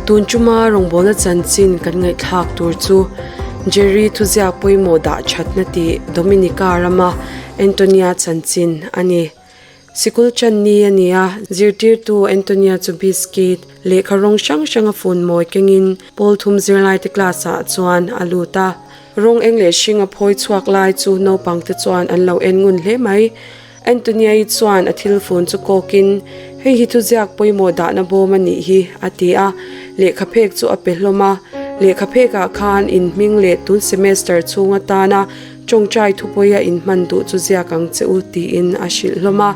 Tun tuma rawngbawlna chanchin kan ngaihthlak tur chu Jerry thuziak pawimawh dah thatna tih Dominica rama Antonia chanchin a ni. Sikul chan ni a ni a, zirtirtu Antonia chu biscuit, lehkha rawng hrang hranga fun mawi kengin pawl thum zirlaite class ah chuan a lut a. Rawng eng leh hring a phawi chhuak lai chu naupangte chuan an lo en ngun hle mai. Antonia-i chuan a thil fun chu kawkin, Hei hi thuziak pawimawh dahna bawm a nih hi, a ti a. Lehkha phek chu a pe hlawm a. Lehkha phekah khan in hming leh tun semester chhung atana tawngtai thupawia in hman duh chu ziak ang che u, tiin a hrilh hlawm a.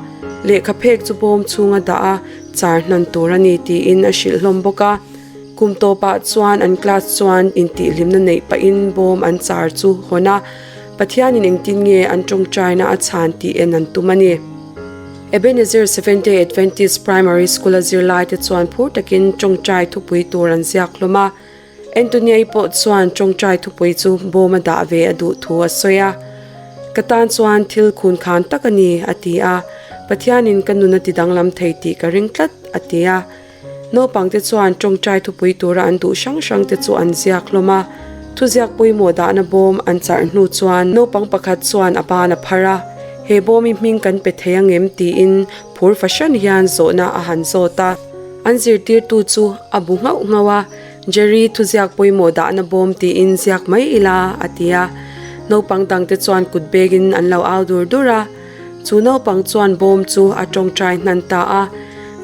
Lehkha phek chu bawm chhunga dah a, char hnan tur a ni, tiin a hrilh hlawm bawk a. Kum tawpah chuan an class chuan intihhlimna neih pahin bawm an char chu hawn a. Pathianin engtin nge an tawngtaina a chhan tih en an tum a ni. Ebenezer Seventh-day Adventist Primary School-a zirlaite chuan phur takin tawngtai thupui tur an ziak hlawm a. Antonia-i pawh chuan tawngtai thupui chu bawm a dah ve a duh thu a sawi a. Ka tan chuan thil khun khan tak a ni, a ti a. Pathianin ka nun a ti danglam thei tih ka ring tlat, a ti a. Naupangte chuan tawngtai thupui tura an duh hrang hrangte chu an ziak hlawm a. Thuziak pawimawh dahna bawm an charh hnu chuan naupang pakhat chuan a ban a phar a, He bawm hi hming kan pe thei angem? tiin phur fahran hian zawhna a han zawt a. An zirtirtu chu a bu nghauh nghauh a, Jerry thuziak pawimawh dahna bawm tiin ziak mai ila, a ti a. Naupang dangte chuan kut begin an lo au dur dur a. Chu naupang chuan bawm chu a tawngtai hnan ta a,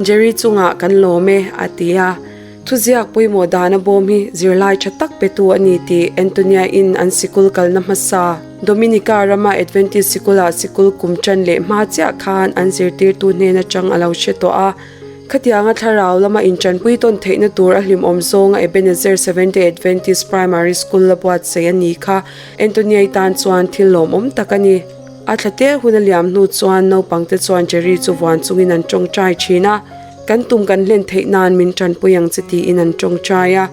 Jerry chungah kan lawm e, a ti a. Thuziak pawimawh dana bawm hi zirlai tha tak petu a ni tih Antonia in an sikul kalna hmasa Dominica rama Adventist sikulah sikul kum tan leh hma chiah khan an zirtirtu hnen atang a lo hre tawh a. Khatianga thlarau lama inchanpui tawn theihna tur a hlimawm zawnga Ebenezer Seventh-day Adventist Primary School la buatsaih a ni kha Antonia-i tan chuan thil lawmawm tak a ni. A thla te hun a liam hnu chuan naupangte chuan Jerry chu vuan chungin an tawngtai thin a, Kan tum kan hlen theih nan min tanpui ang che tiin an tawngtai a,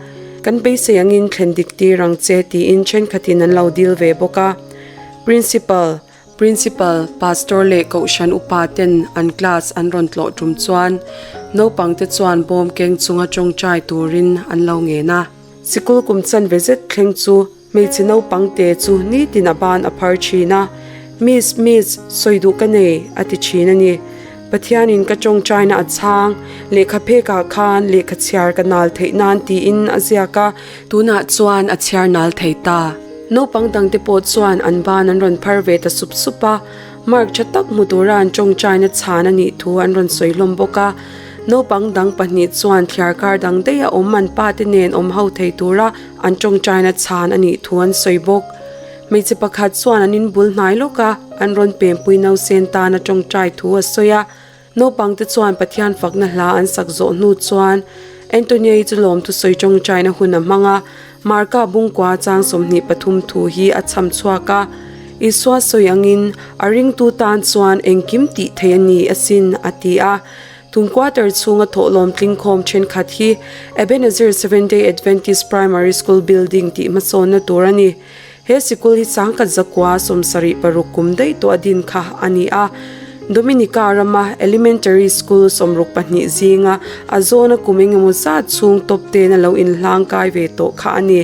Kan beisei angin thlen dik tir ang che tiin thenkhatin an lo dil ve bawk a. Principal, Principal, Pastor leh Kohhran upa ten an class an rawn tlawh tum chuan naupangte chuan bawm keng chunga tawngtai turin an lo ngen a. Sikul kum chanve zet thleng chu Hmeichhe naupang te chu nitin a ban a phar thin a, Miss, Miss, sawi duh ka nei, a ti thin a ni. Pathianin ka tawngtaina a chhang, lehkha phekah khan lehkha chhiar ka nal theih nan tiin a ziak a, tunah chuan a chhiar nal thei ta. Naupang dangte pawh chuan an ban an rawn phar ve ta sup sup a, Mark tha tak hmu tura an tawngtaina chhan a nih thu an rawn sawi hlawm bawk a. Naupang dang pahnih chuan thliarkar dang daih a awm an pate nen awm ho thei tura An tawngtaina chhan a nih thu an sawi bawk. Hmeichhe pakhat chuan an inbul hnai lawk a, an rawn pempui nausen tan a tawngtai thu a sawi a. Naupangte chuan Pathian fakna hla an sak zawh hnu chuan Antonia-i chu lawmthu sawi tawngtaina hun a hmang a, Marka bungkua chang 23 thu hi a chham chhuak a, Isua sawi angin a ringtu tan chuan engkim tih theih a ni asin, a ti a. Tum quarter chhunga thawhlawm tlingkhawm thenkhat hi Ebenezer Seventh-day Adventist Primary School building tih hmasawnna tur a ni. He sikul hi sangkhat zakua 76 kum daih tawh a din kha a ni a. Dominica rama Elementary School 62 zinga a zawna kum engemaw zat chhung tawp ten a lo inhlang kai ve tawh kha a ni.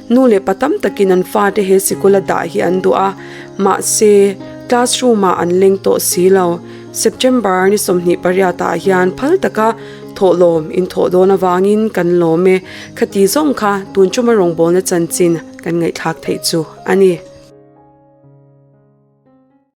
Nu leh pa tam takin an fate he sikula dah hi an duh a, mahse, classroom ah an leng tawh si lo. September ni 28 ah hian phal taka thawhlawm in thawh dawn avangin kan lawm e. Khati zawng kha tun chuma rawngbawlna chanchin kan ngaihthlak theih chu a ni.